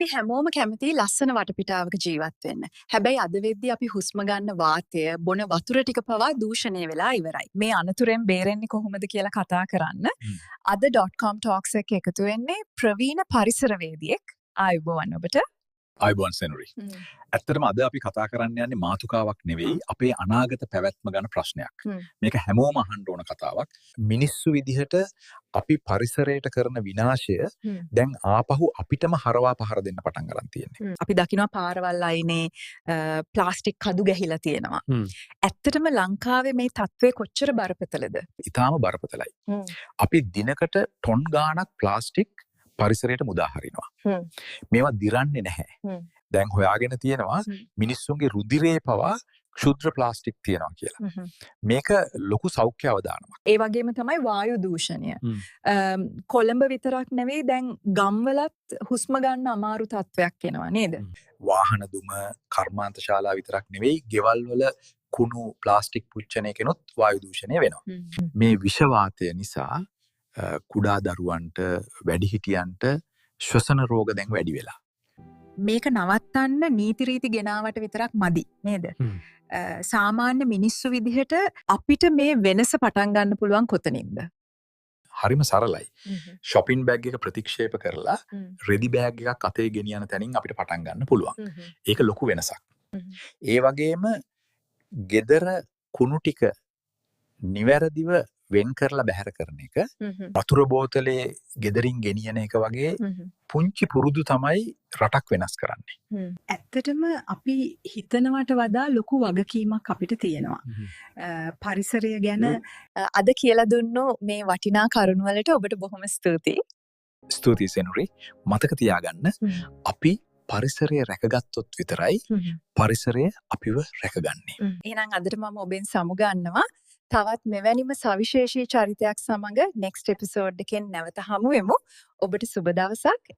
අපි හැමෝම කැමතියි ලස්සන වටපිටාවක ජීවත් වෙන්න. හැබැයි අද වෙද්දී අපි හුස්ම ගන්න වාතය, බොන වතුර ටික පවා දූෂණය වෙලා ඉවරයි. මේ අනතුරෙන් බේරෙන්නේ කොහොමද කියලා කතා කරන්න අද .com Talks එක එකතු වෙන්නේ ප්‍රවීණ පරිසරවේදියෙක්. ආයුබෝවන් ඔබට. ආයුබෝවන් සෙනුරි. ඇත්තටම අද අපි කතා කරන්න යන්නේ මාතෘකාවක් නෙවෙයි, අපේ අනාගත පැවැත්ම ගැන ප්‍රශ්නයක්. මේක හැමෝම අහන්න ඕන කතාවක්. මිනිස්සු විදිහට අපි පරිසරයට කරන විනාශය දැන් ආපහු අපිටම හරවා පහර දෙන්න පටන් ගන්න තියෙන්නේ. අපි දකිනවා පාරවල් අයිනේ ප්ලාස්ටික් කදු ගැහිලා තියෙනවා. ඇත්තටම ලංකාවේ මේ තත්ත්වය කොච්චර බරපතලද? ඉතාම බරපතලයි. අපි දිනකට ටොන් ගාණක් ප්ලාස්ටික් පරිසරයට මුදා හරිනවා. මේවා දිරන්නේ නැහැ. දැන් හොයාගෙන තියෙනවා මිනිස්සුන්ගේ රුධිරයේ පවා ක්ෂුද්‍ර ප්ලාස්ටික් තියෙනවා කියලා. මේක ලොකු සෞඛ්‍ය අවදානමක්. ඒ වගේම තමයි වායු දූෂණය. කොළඹ විතරක් නෙවෙයි, දැන් ගම්වලත් හුස්ම ගන්න අමාරු තත්ත්වයක් එනවා නේද? වාහන දුම, කර්මාන්ත ශාලා විතරක් නෙවෙයි, ගෙවල් වල කුණු ප්ලාස්ටික් පුච්චන එකෙනුත් වායු දූෂණය වෙනවා. මේ විෂ වාතය නිසා කුඩා දරුවන්ට, වැඩිහිටියන්ට ශ්වසන රෝග දැන් වැඩි වෙලා. මේක නවත්තන්න නීති රීති ගෙනාවට විතරක් මදි නේද? සාමාන්‍ය මිනිස්සු විදිහට අපිට මේ වෙනස පටන් ගන්න පුළුවන් කොතනින්ද? හරිම සරලයි. ෂොපින් බෑග් එක ප්‍රතික්ෂේප කරලා රෙදි බෑග් එකක් අතේ ගෙනියන තැනින් අපිට පටන් ගන්න පුළුවන්. ඒක ලොකු වෙනසක්. ඒ වගේම ගෙදර කුණු ටික නිවැරදිව වෙන් කරලා බැහැර කරන එක, වතුර බෝතලේ ගෙදරින් ගෙනියන එක වගේ පුංචි පුරුදු තමයි රටක් වෙනස් කරන්නේ. ඇත්තටම අපි හිතනවට වඩා ලොකු වගකීමක් අපිට තියෙනවා පරිසරය ගැන. අද කියලා දුන්නු මේ වටිනා කරුණු වලට ඔබට බොහොම ස්තුතියි. ස්තුතියි සෙනුරි. මතක තියාගන්න, අපි පරිසරය රැකගත්තොත් විතරයි පරිසරය අපිව රැකගන්නේ. එහෙනම් අදට මම ඔබෙන් සමුගන්නවා. තවත් මෙවැනිම සවිශේෂී චරිතයක් සමග නෙක්ස්ට් එපිසෝඩ් එකෙන් නැවත හමු වෙමු. ඔබට සුබ දවසක්.